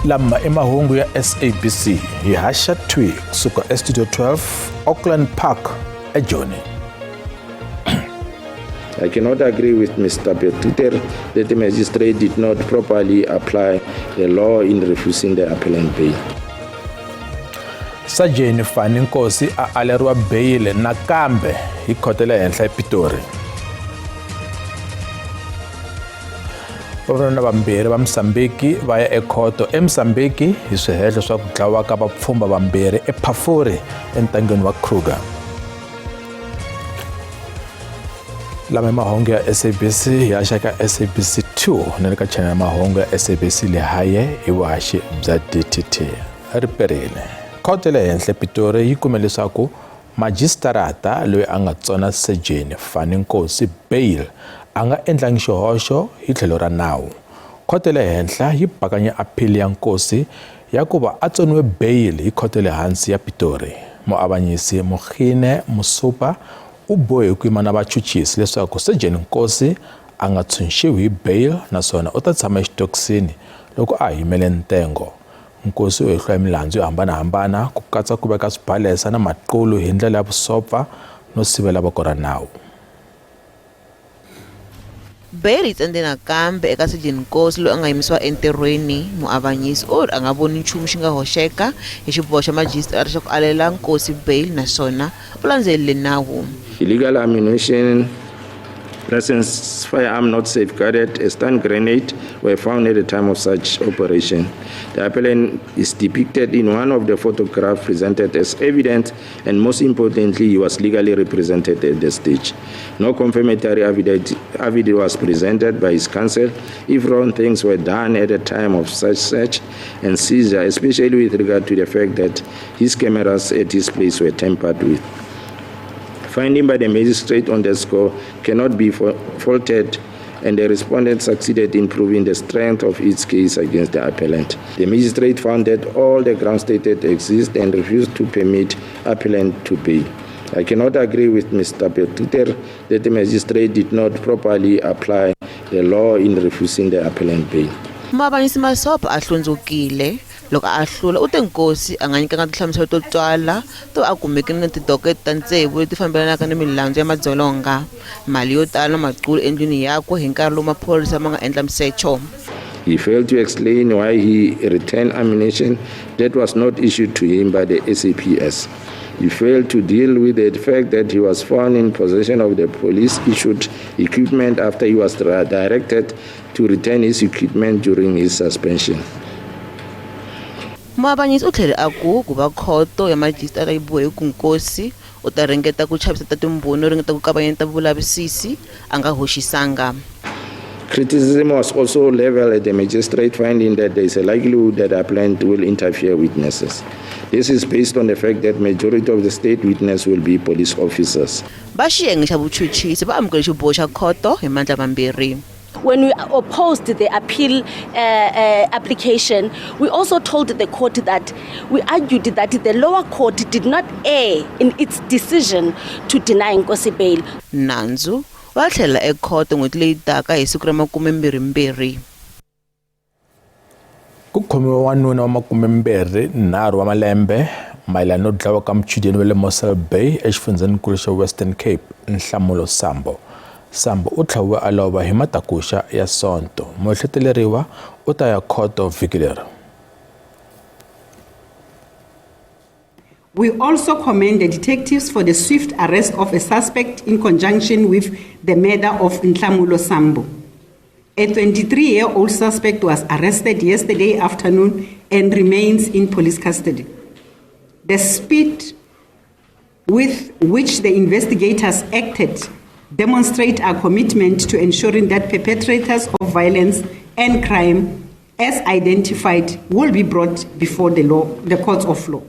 Lama i mahungu ya SABC hi haxa thwi kusuka eStudio 12 Auckland Park eJoni. I cannot agree with Mr. Peter that the magistrate did not properly apply the law in refusing the appellant bail. Sajeni Fani Nkosi a aleriwa beyili nakambe hi khoto ya le henhla ePitori. Vavanuna vambirhi va Mozambiki va ya ekhoto eMozambiki hi swihehlo swa ku dlawa ka vapfhumba vambirhi ePhafuri entangeni wa Kruger. Lama mahungu ya SABC ya xa ka SABC 2 na le ka channel ya mahungu ya SABC Lehaye hi vuhaxi bya DTT. Ri perile. Khoto ya le henhla ePitori yi kume leswaku Majisitarata loyi a nga tsona Sejeni Fani Nkosi bail a nga endlangi xihoxo hi tlhelo ra nawu. Khoto ya le henhla yi bakanye aphili ya Nkosi ya ku va a tsoniwe bail hi khoto ya le hansi ya Pitori. Muavanyisi Mokgine Mosopa u bohe ku yima na vachuchisi leswaku Sejeni Nkosi a nga tshunxiwi hi bail naswona u ta tshama exitokisini loko a ha yimele ntengo. Nkosi u hehliwa hi milandzu yo hambanahambana ku katsa ku veka swibalesa na maqulu hi ndlela ya vusopfa no sivela voko ra nawu. Beyili yi tsandze nakambe eka Sejeni Nkosi loyi a nga yimisiwa entirhweni. Muavanyisi u ri a nga voni nchumu xi nga hoxeka hi xiboho xa majisitarata xa ku alela Nkosi beyili naswona u landzelele nawu. Illegal ammunition Presence firearm not safeguarded, a stun grenade were found at the time of such operation. The appellant is depicted in one of the photographs presented as evidence, and most importantly, he was legally represented at the stage. No confirmatory affidavit was presented by his counsel. If wrong things were done at the time of such search and seizure, especially with regard to the fact that his cameras at his place were tampered with. Finding by the magistrate on the score cannot be faulted, and the respondent succeeded in proving the strength of its case against the appellant. The magistrate found that all the grounds stated exist and refused to permit appellant to bail. I cannot agree with Mr. Peter that the magistrate did not properly apply the law in refusing the appellant bail. Muavanyisi Masopa a hlundzukile Loko a ahlula, u te Nkosi a nga nyikanga tinhlamuselo to twala to va a kumekile na tidokete ta tsevu leti fambelanaka ni milandzu ya madzolonga, mali yo tala na maqulu endlwini yakwe hi nkarhi lowu maphorisa ma nga endla misecho. He failed to explain why he returned ammunition that was not issued to him by the SAPS. He failed to deal with the fact that he was found in possession of the police-issued equipment after he was directed to return his equipment during his suspension. Muavanyisi u tlhele a ku ku va khoto ya majisitarata yi bohe ku Nkosi u ta ringeta ku chavisa ta timbhoni no ringeta ku kavanyeta vulavisisi a nga hoxisanga. Criticism was also leveled at the magistrate, finding that there is a likelihood that appellant will interfere witnesses. This is based on the fact that majority of the state witness will be police officers. Va xiyenge xa vuchuchisi va amukele xiboho xa khoto hi mandla mambirhi. When we opposed the appeal application, we also told the court that we argued that the lower court did not err in its decision to deny Nkosi bail. Nandzu wa tlhelela ekhoto n'hweti leyi taka hi siku ra makumembirhimbirhi. Ku khomiwe wanuna wa 23 wa malembe mayelana no dlawa ka muchudeni wa le Mossel Bay exifundzheninkulu xa Western Cape, Nhlamulo Sambo. Sambo u tlhaviwe a lova hi matakuxa ya Sonto. Muehleteleriwa u ta ya khoto vhiki leri. We also commend the detectives for the swift arrest of a suspect in conjunction with the murder of Nhlamulo Sambo. A 23-year-old suspect was arrested yesterday afternoon and remains in police custody. The speed with which the investigators acted demonstrate our commitment to ensuring that perpetrators of violence and crime, as identified, will be brought before the law, the courts of law.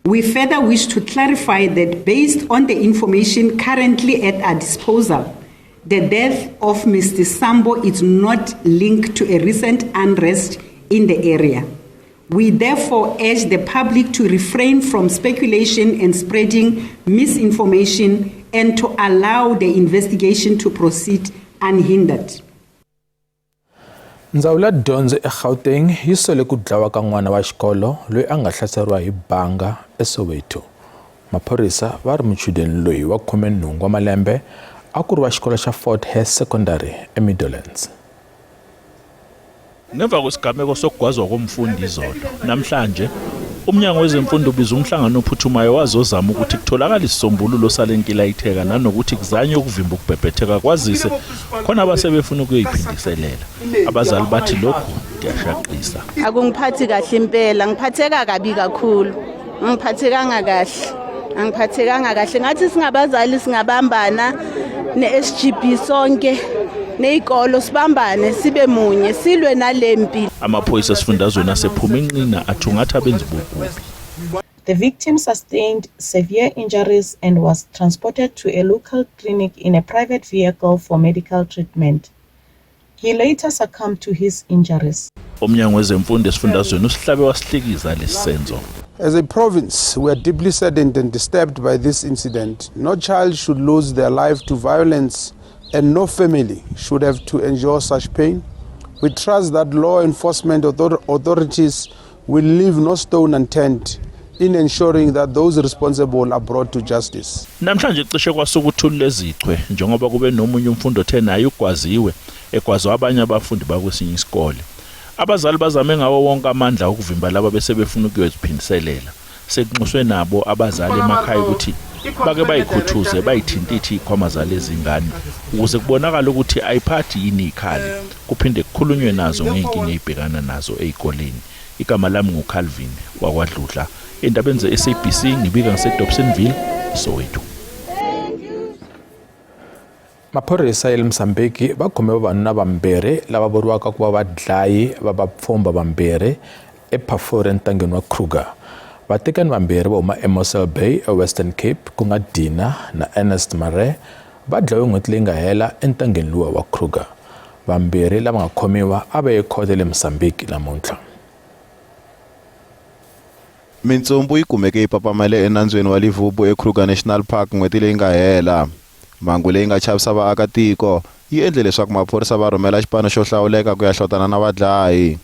We further wish to clarify that based on the information currently at our disposal, the death of Mr. Sambo is not linked to a recent unrest in the area. We therefore urge the public to refrain from speculation and spreading misinformation and to allow the investigation to proceed unhindered. Ndzawulo ya dyondzo eGauteng yi sole ku dlawa ka n'wana wa xikolo loyi a nga hlaseriwa hi banga eSoweto. Maphorisa va ri muchudeni loyi wa 18 wa malembe a ku ri wa xikolo xa Fort Hare Secondary eMeadowlands. Ngemva kwesigameko sokugwazwa komfundi izolo, namhlanje uMnyango Wezemfundo ubiza umhlangano ophuthumayo wazozama ukuthi kutholakale isisombululo sale nkilayitheka nanokuthi kuzanywe ukuvimba ukubhebhetheka kwazise khona abasebefuna ukuyiphindiselela. Abazali bathi lokhu kuyashaqisa. Akungiphathi kahle impela, ngiphatheka kabi kakhulu. Angiphathekanga kahle. Angiphathekanga kahle. Ngathi singabazali singabambana ne-SGB sonke ney'kolo sibambane sibe munye silwe nale mpi. Amaphoyisa esifundazweni asephuma inqina athungatha abenzi bokubi. The victim sustained severe injuries and was transported to a local clinic in a private vehicle for medical treatment. He later succumbed to his injuries. Umnyango wezemfundo esifundazweni usihlabe wasihlikiza lesi senzo. As a province, we are deeply saddened and disturbed by this incident. No child should lose their life to violence and no family should have to endure such pain. We trust that law enforcement authorities will leave no stone unturned in ensuring that those responsible are brought to justice. Namhlanje cishe kwasuka uthuli lezichwe njengoba kube nomunye umfundi othe naye ugwaziwe egwazwa abanye abafundi bakwesinye isikole. Abazali bazame ngawo wonke amandla ukuvimba laba bese befuna ukuyoziphindiselela. Sekunxuswe nabo abazali emakhaya ukuthi bake bayikhuthuze bayithintithe izikhwama zalezi ngane ukuze kubonakale ukuthi ayiphathi yini ikhali kuphinde kukhulunywe nazo ngey'nkinga ey'bhekana nazo ey'koleni. Igama lami nguCalvin wakwaDludla endabeni ze-SABC ngibika ngiseDobsonville, Soweto. Maphorisa ya le Mozambique va khome vavanuna vambirhi lava vuriwaka ku va vadlayi va vapfhumba vambirhi ePhafuri entangeni wa Kruger. Vatekani vambirhi va huma eMossel Bay eWestern Cape ku nga Dina na Ernest Mare va dlawe n'hweti leyi nga hela entangeni luwa wa Kruger. Vambirhi lava nga khomiwa a va ye khoto le Mozambique namuntlha. Mintsumbu yi kumeke yi papamale enandzweni wa Livubu eKruger National Park n'hweti leyi nga hela. Mhangu leyi nga chavisa vaakatiko yi endle leswaku maphorisa va rhumela xipano xo hlawuleka ku ya hlotana na vadlayi.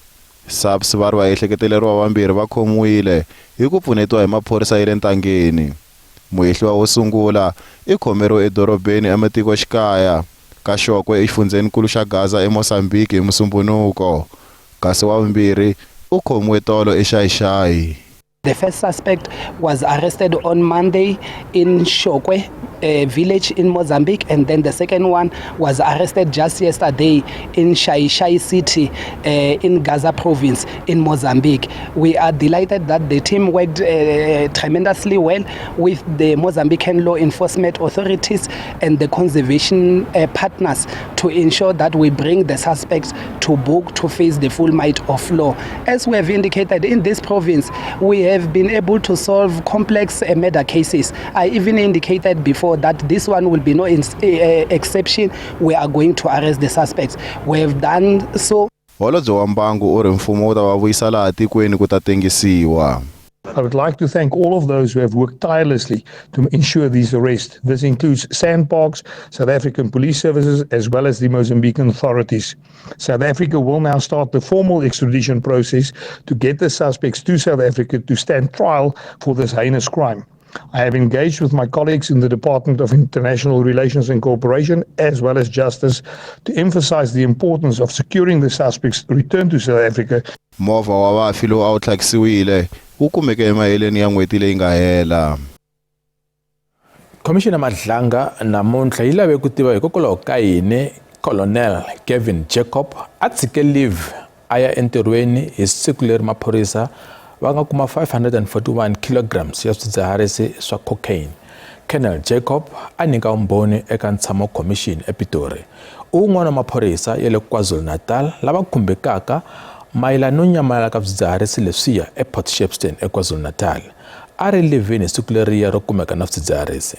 SAPS va ri vaehleketeleriwa vambirhi va khomiwile hi ku pfunetiwa hi maphorisa ya le ntangeni. Muhehliwa wo sungula i khomeriwe edorobeni ematikoxikaya ka Xokwe exifundzheninkulu xa Gaza eMozambique hi Musumbhunuko, kasi wa vumbirhi u khomiwe tolo eXai-Xai. The first suspect was arrested on Monday in Shokwe village in Mozambique, and then the second one was arrested just yesterday in Xai-Xai city in Gaza province in Mozambique. We are delighted that the team worked tremendously well with the Mozambican law enforcement authorities and the conservation partners to ensure that we bring the suspects to book to face the full might of law. As we have indicated, in this province, we have been able to solve complex murder cases. I even indicated before that this one will be no exception. We are going to arrest the suspects. We have done so. Holobye wa mbangu u ri mfumo wu ta va vuyisa laha tikweni ku ta tengisiwa. I would like to thank all of those who have worked tirelessly to ensure these arrests. This includes SANParks, South African Police Services, as well as the Mozambican authorities. South Africa will now start the formal extradition process to get the suspects to South Africa to stand trial for this heinous crime. I have engaged with my colleagues in the Department of International Relations and Cooperation, as well as Justice, to emphasize the importance of securing the suspects' return to South Africa. Movha wa vafi lowu a wu tlhakisiwile wu kumeke emaheleni ya n'hweti leyi nga hela. Khomixini ya Madlanga namuntlha yi lave ku tiva hikokwalaho ka yini Colonel Gavin Jacob a tshike leave a ya entirhweni hi siku leri maphorisa va nga kuma 541 kilograms ya swidzidziharisi swa cocaine. Colonel Jacob a nyika vumbhoni eka ntshamo wa khomixini ePitori. U wun'wana wa maphorisa ya le KwaZulu-Natal lava khumbekaka mayelana no nyamalala ka swidzidziharisi leswiya ePort Shepstone eKwaZulu-Natal. A ri livhini hi siku leriya ro kumeka na swidzidziharisi.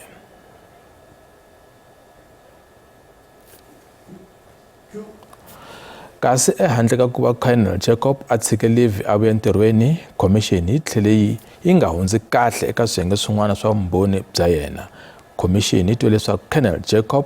Kasi ehandle ka ku va Colonel Jacob a tshike leave a vuya entirhweni, khomixini yi tlhele yi yi nga hundzi kahle eka swiyenge swin'wana swa vumbhoni bya yena. Khomixini yi twe leswaku Colonel Jacob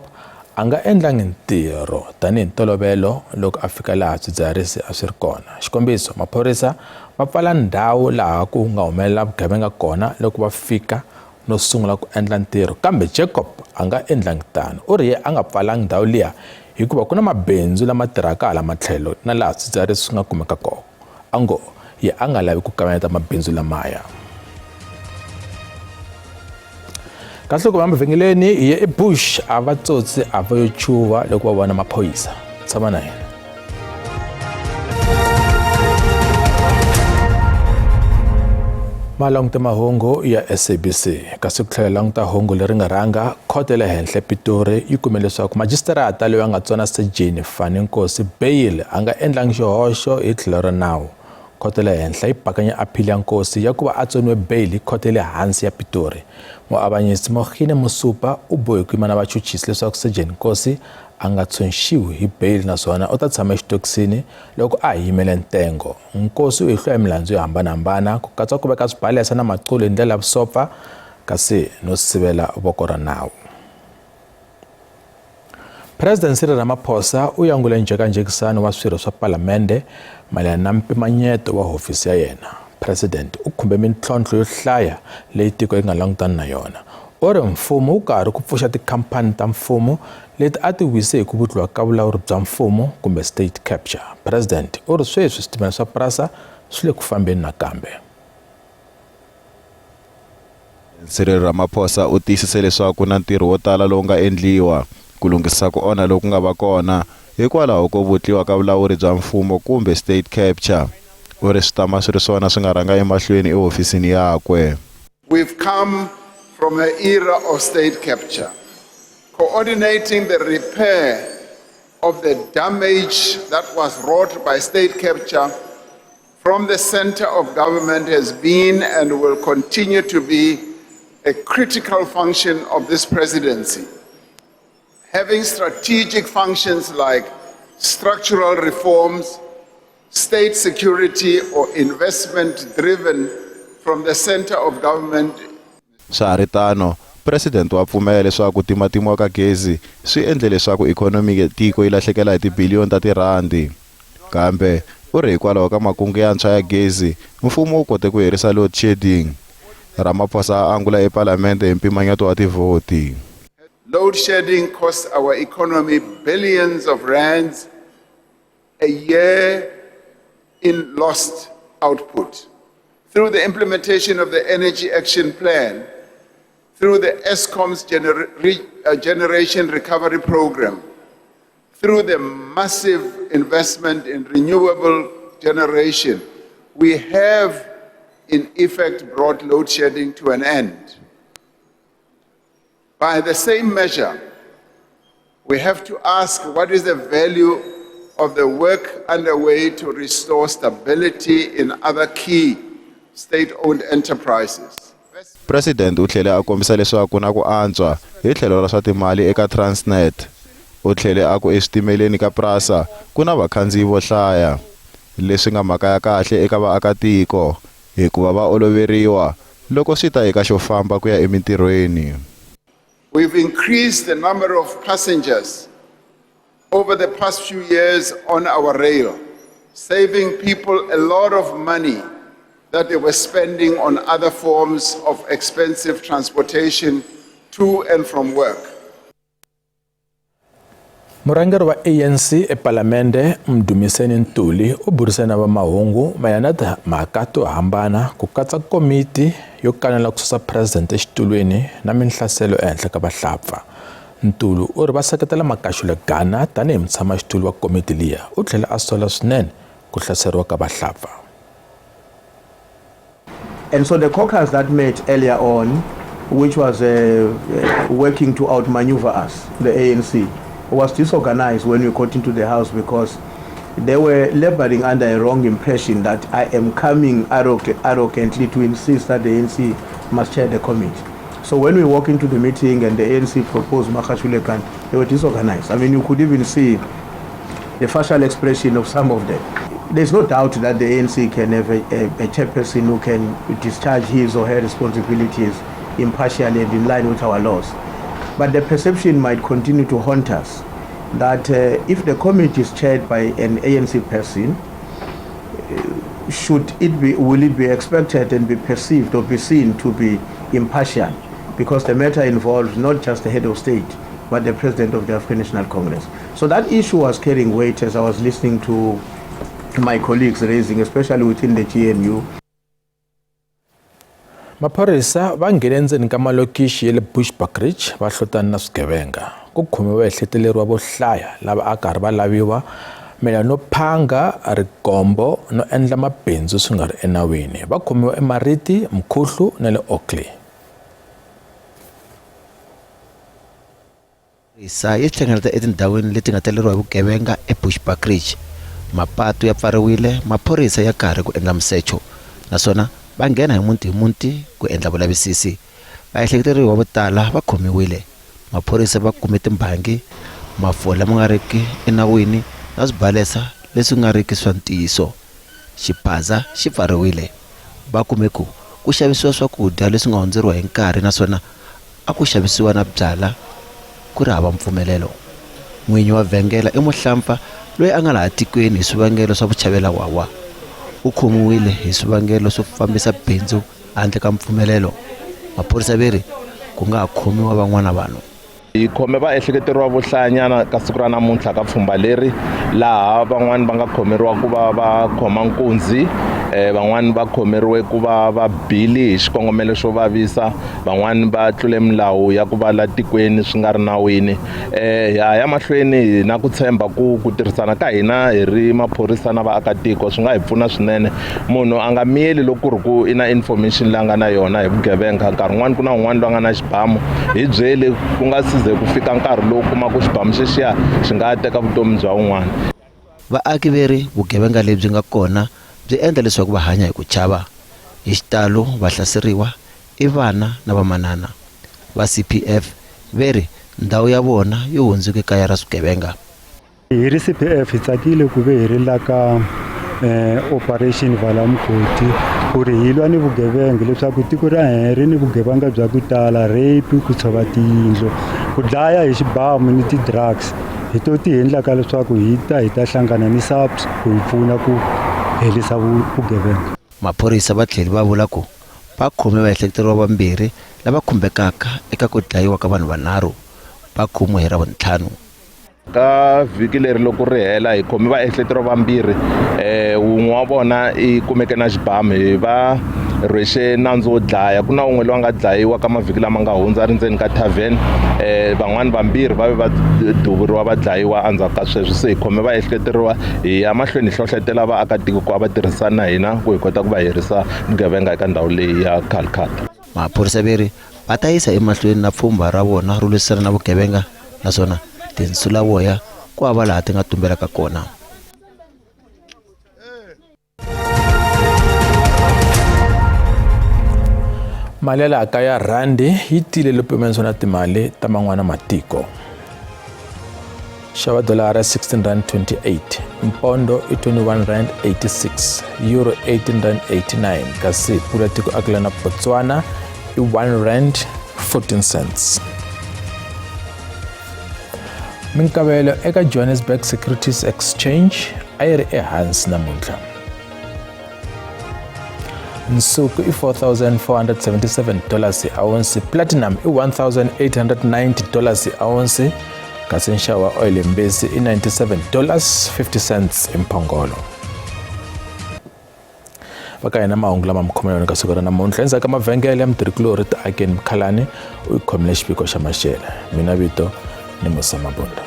A nga endlangi ntirho tanihi ntolovelo loko a fika laha swidzidziharisi a swi ri kona. Xikombiso, maphorisa va pfala ndhawu laha ku nga humelela vugevenga kona loko va fika no sungula ku endla ntirho kambe Jacob a nga endlangi tano. U ri ye a nga pfalangi ndhawu liya hikuva ku na mabindzu lama tirhaka hala matlhelo na laha swidzidziharisi swi nga kumeka kona. A ngo ye a nga lavi ku kavanyeta mabindzu lamaya. Kahle loko va mavhengeleni hi ye ebush a va tsotsi a va yo chuva loko va vona maphorisa tshama na hina ma languta mahungu ya SABC kasi ku tlhela languta hungu leri nga rhanga khoto ya le henhla ePitori yi kume leswaku majisitarata loyi a nga tsona sejeni Fani Nkosi bail a nga endlangi xihoxo hi tlhelo ra nawu Khoto ya le henhla yi bakanye aphili ya Nkosi ya ku va a tsoniwe beyili hi khoto ya le hansi ya Pitori. Muavanyisi Mokhine Mosupa u bohe ku yima na vachuchisi leswaku Sejeni Nkosi a nga tshunxiwi hi beyili naswona u ta tshama exitokisini loko a ha yimele ntengo. Nkosi u hehliwa hi milandzu yo hambanahambana ku katsa ku veka swibalesa na maqulu hi ndlela ya vusopfa kasi no sivela voko ra nawu. President Cyril Ramaphosa u yangule njhekanjhekisano wa swirho swa palamende mayelana na mpimanyeto wa hofisi ya yena. President u khumbe mintlhontlho yo hlaya leyi tiko yi nga langutana na yona. U ri mfumo wu karhi ku pfuxa tikhampani ta mfumo leti a ti wise hi ku vutliwa ka vulawuri bya mfumo kumbe state capture. President u ri sweswi switimela swa PRASA swi le ku fambeni nakambe. Cyril Ramaphosa u tiyisise leswaku ku na ntirho wo tala lowu nga endliwa ku lunghisa ku onha loku nga va kona hikwalaho ko vutliwa ka vulawuri bya mfumo kumbe state capture. U ri swi tama swi ri swona swi nga rhanga emahlweni ehofisini yakwe. We've come from an era of state capture, coordinating the repair of the damage that was wrought by state capture from the center of government has been and will continue to be a critical function of this presidency. Having strategic functions like structural reforms, state security, or investment driven from the center of government. Swa ha ri tano, Presidente wa pfumela leswaku ku timatimiwa ka gezi swi endle leswaku ikhonomi ya tiko yi lahlekela hi tibiliyoni ta tirhandi. Kambe, u ri hikwalaho ka makungu yantshwa ya gezi, mfumo wu kote ku herisa load shedding. Ramaphosa a angula ePalamende hi mpimanyeto wa tivhoti. Load shedding costs our economy billions of rands a year in lost output. Through the implementation of the Energy Action Plan, through the Eskom's Generation Recovery Program, through the massive investment in renewable generation, we have in effect brought load shedding to an end. By the same measure, we have to ask what is the value of the work underway to restore stability in other key state-owned enterprises. President u tlhele a kombisa leswaku ku na ku antswa hi tlhelo ra swa timali eka Transnet. U tlhele a ku eswitimeleni ka PRASA ku na vakhandziyi vo hlaya, leswi nga mhaka ya kahle eka vaakatiko hikuva va oloveriwa loko swi ta eka xo famba ku ya emintirhweni. We've increased the number of passengers over the past few years on our rail, saving people a lot of money that they were spending on other forms of expensive transportation to and from work. Murhangeri wa ANC ePalamende Mdumiseni Ntuli u burisane na vamahungu mayelana na timhaka to hambana ku katsa komiti yo kanela ku susa president exitulwini na minhlaselo ehenhla ka vahlapfa. Ntuli u ri va seketela Makashule Gana tanihi mutshamaxitulu wa komiti liya. U tlhela a sola swinene ku hlaseriwa ka vahlapfa. And so the caucus that met earlier on, which was working to outmaneuver us, the ANC, was disorganized when we got into the house because they were laboring under a wrong impression that I am coming arrogantly to insist that the ANC must chair the committee. So when we walk into the meeting and the ANC proposed Makashule Gana, they were disorganized. I mean, you could even see the facial expression of some of them. There's no doubt that the ANC can have a chairperson who can discharge his or her responsibilities impartially and in line with our laws. But the perception might continue to haunt us that if the committee is chaired by an ANC person, should it be, will it be expected and be perceived or be seen to be impartial? Because the matter involves not just the head of state, but the president of the African National Congress. So that issue was carrying weight as I was listening to my colleagues raising, especially within the GNU. Maphorisa va nghene endzeni ka malokixi ya le Bushbuckridge va hlotana na swigevenga. Ku khomiwe vaehleketeleriwa vo hlaya lava a karhi va laviwa mayelana no phanga, rigombo no endla mabindzu swi nga ri enawini. Va khomiwe eMariti, Mkhuhlu na le Oakley. Maphorisa yi hlengeleta etindhawini leti nga taleriwa hi vugevenga eBushbuckridge. Mapatu ya pfariwile, maphorisa ya karhi ku endla misecho naswona va nghena hi muti hi muti ku endla vulavisisi. Vaehleketeriwa vo tala va khomiwile. Maphorisa va kume timbangi, mafole lama nga riki enawini na swibalesa leswi nga riki swa ntiyiso. Xiphaza xi pfariwile. Va kume ku ku xavisiwa swakudya leswi nga hundzeriwa hi nkarhi naswona a ku xavisiwa na byala ku ri hava mpfumelelo. N'winyi wa vhengela i muhlampfa loyi a nga laha tikweni hi swivangelo swa vuchavelawawa. U khomiwile hi swivangelo swo fambisa bindzu handle ka mpfumelelo. Maphorisa ve ri ku nga ha khomiwa van'wana vanhu. Hi khome vaehleketeriwa vo hlayanyana ka siku ra namuntlha ka pfhumba leri laha van'wani va nga khomeriwa ku va va khoma nkunzi van'wani va khomeriwe ku va va bili hi xikongomelo xo vavisa van'wani va tlule milawu ya ku va la tikweni swi nga ri nawini hi ya ya mahlweni hi na ku tshemba ku ku tirhisana ka hina hi ri maphorisa na vaakatiko swi nga hi pfuna swinene munhu a nga miyeli loko ku ri ku i na information leyi a nga na yona hi vugevenga nkarhi wun'wani ku na un'wana loyi a nga na xibamu hi byeli ku nga si ze ku fika nkarhi lowu kumaka xibamu xexiya xi nga teka vutomi bya un'wana. Vaaki ve ri vugevenga lebyi nga kona byi endla leswaku va hanya hi ku chava. Hi xitalo vahlaseriwa i vana na vamanana. Va CPF ve ri ndhawu ya vona yi hundzuke kaya ra swigevenga. Hi ri CPF hi tsakile ku ve hi ri la ka Operation Vala Mugodi ku ri hi lwa ni vugevenga leswaku tiko ra hina ri ni vugevenga bya ku tala rape ku tshova tiyindlu ku dlaya hi xibamu ni ti-drugs hi to ti endlaka leswaku hi ta hi ta hlangana ni SAPS ku hi pfuna ku herisa vugevenga. Maphorisa va tlhele va vula ku va khome vaehleketeriwa vambirhi lava khumbekaka eka ku dlayiwa ka vanhu vanharhu va khomiwe hi Ravuntlhanu. Ka vhiki leri loko ri hela hi khome vaehleketeriwa vambirhi wun'we wa vona i kumeke na xibamu hi va rhwexe nandzu wo dlaya ku na wun'we loyi a nga dlayiwa ka mavhiki lama nga hundza ri ndzeni ka tavern van'wani vambirhi va ve va duvuriwa va dlayiwa endzhaku ka sweswo se hi khome vaehleketeriwa hi ya mahlweni hi hlohletela vaakatiko ku va va tirhisana na hina ku hi kota ku va herisa vugevenga eka ndhawu leyi ya Calcutta. Maphorisa ve ri va ta yisa emahlweni na pfhumba ra vona ro lwisana na vugevenga naswona tinsulavoya ku hava laha ti nga tumbelaka kona. Mali ya laha kaya rhandi yi tile loko pimanisiwa na timali ta man'wana matiko. Xava dolara 16 rand 28, mpondo i 21 rand 86, euro 18 rand 89, kasi pula tiko akelana Botswana i 1 rand 14 cents. Minkavelo eka Johannesburg Securities Exchange a yi ri ehansi namuntlha. Nsuku i 4477 dollars hi ounce, platinum i 1890 dollars hi ounce, kasi nxavo wa oil mbesi i 97 dollars 50 cents hi mphongolo. Va ka hina mahungu lama mi khomela yona ka siku ra namuntlha endzhaku ka mavhengele ya mutirhikulorhi Tiakeni Mkhalani u yi khomile xiviko xa maxele. Mina vito ni Musa Mabunda.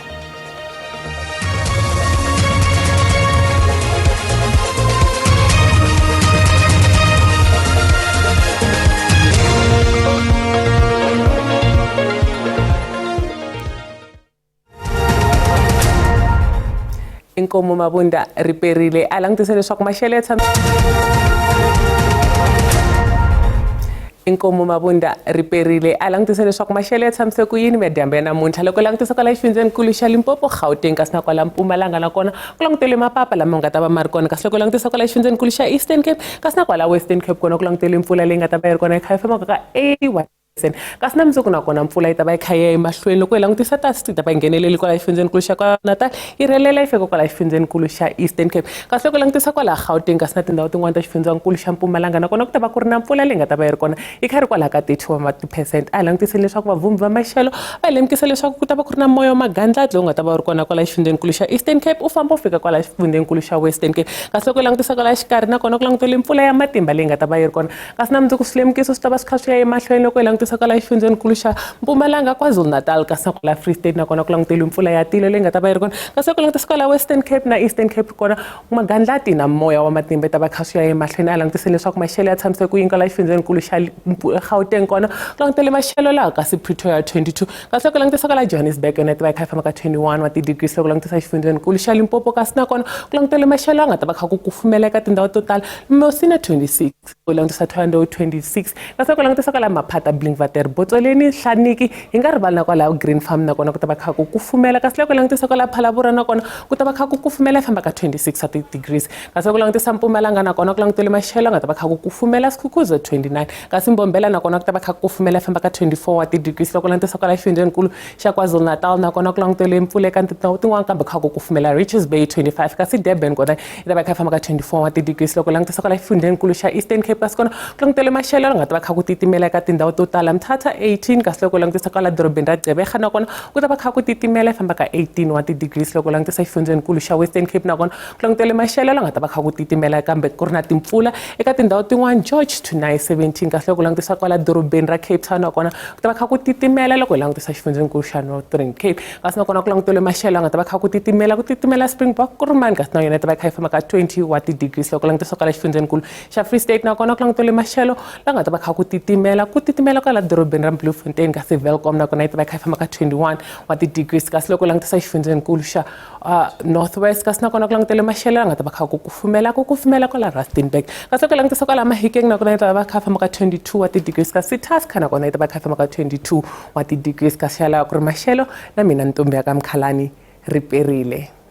Inkomu Mabunda riperile a langutise leswaku maxelo ya tshama Inkomu Mabunda riperile a langutise leswaku maxelo ya tshamise ku yini madyambu ya namuntlha loko langutisa kwala xifundzenikulu xa Limpopo Gauteng kasi na kwala Mpumalanga nakona ku languteliwe mapapa lama nga ta va ma ri kona kasi loko langutisa kwala xifundzenikulu xa Eastern Cape kasi na kwala Western Cape kona ku languteliwe mpfula leyi nga ta va yi ri kona yi kha yi fambaka ka 81. Kasi na mundzuku nakona mpfula yi ta va yi kha yi ya emahlweni. Loko hi langutisa tasi yi ta va yi ngheneleli kwala xifundzenikulu xa KwaZulu-Natal, yi rhelela yi fika kwala xifundzenikulu xa Eastern Cape. Kasi loko hi langutisa kwala Gauteng kasi na tindhawu tin'wana ta xifundzankulu xa Mpumalanga, nakona ku ta va ku ri na mpfula leyi nga ta va yi ri kona yi kha yi ri kwalaho ka 30 wa tiphesente. A hi langutiseni leswaku vavhumbi va maxelo va hi lemukisa leswaku ku ta va ku ri na moya wa magandlati lowu nga ta va wu ri kona kwala xifundzenikulu xa Eastern Cape, u famba u fika kwala xifundzenikulu xa Western Cape. Kasi loko hi langutisa kwala xikarhi, nakona ku langutele mpfula ya matimba leyi nga ta va yi ri kona. Kasi na mundzuku swilemukiso swi ta va swi kha swi ya emahlweni. Loko hi langutisa kwala xifundzenikulu xa Mpumalanga, KwaZulu-Natal kasi na kwala Free State, nakona ku languteriwe mpfula ya tilo leyi nga ta va yi ri kona. Kasi loko langutisa kwala Western Cape na Eastern Cape, kona magandlati na moya wa matimba yi ta va kha swi ya emahlweni. A langutiseni leswaku maxelo ya tshamise ku yini kwala xifundzenikulu xa Gauteng, kona ku langutele maxelo laha kasi Pretoria 22. Kasi loko langutisa kwala Johannesburg, yona yi ta va yi kha yi famba ka 21 wa ti-degrees. Loko langutisa xifundzenikulu xa Limpopo kasi nakona ku langutele maxelo ya nga ta va kha ku kufumela eka tindhawu to tala, Musina 26, u langutisa Thohoyandou 26. Kasi loko langutisa kwala Maphata, Blinkwater, Botsoleni, Hlaniki, hi nga rivali na kwala Green Farm, nakona ku ta va kha ku kufumela. Kasi loko langutisa kwala Phalaborwa, nakona ku ta va kha ku kufumela, yi famba ka 26 wa ti-degrees. Kasi loko langutisa Mpumalanga, nakona ku langutele maxelo nga ta va kha ku kufumela, Skukuza 29. Kasi Mbombela, nakona ku ta va kha ku kufumela, yi famba ka 24 wa ti-degrees. Loko langutisa kwala xifundzenikulu xa KwaZulu-Natal, nakona ku langutele mpfula eka tindhawu tin'wana kambe kha ku kufumela, Richards Bay 25. Kasi Durban kona yi ta va kha yi famba ka 24 wa ti-degrees. Loko langutisa kwala xifundzenikulu xa Eastern Cape kasi kona ku langutele maxelo nga ta va kha ku titimela eka tindhawu to tala, Mthatha 18. Kasi loko langutisa kwala dorobeni ra Gqeberha, nakona ku ta va kha ku titimela, yi famba ka 18 wa ti-degrees. Loko langutisa xifundzenikulu xa Western Cape, nakona ku langutele maxelo la nga ta va kha ku titimela kambe ku ri na timpfula eka tindhawu tin'wana, George to 17. Kasi loko langutisa kwala dorobeni ra Cape Town, nakona ku ta va kha ku titimela. Loko hi langutisa xifundzenikulu xa Northern Cape kasi nakona ku langutele maxelo ya nga ta va kha ku titimela, ku titimela Springbok, Kurumani kasi na yona yi ta va yi kha yi famba ka 20 wa ti-degrees. Loko langutisa kwala xifundzenikulu xa Free State, nakona ku langutele maxelo la nga ta va kha ku titimela, ku titimela kwala dorobeni ra Bloemfontein. Kasi Welkom nakona yi ta va yi kha yi famba ka 21 wa ti-degrees. Kasi loko langutisa xifundzenikulu xa North West kasi nakona ku langutele maxelo la nga ta va kha ku kufumela, ku kufumela kwala Rustenburg. Kasi loko langutisa kwala Mahikeng, nakona yi ta va kha famba ka 22 wa ti-degrees. Kasi Tusker nakona yi ta va kha famba ka 22 wa ti-degrees. Kasi yalawa ku ri maxelo na mina ntombi ya ka Mkhalani, ri perile.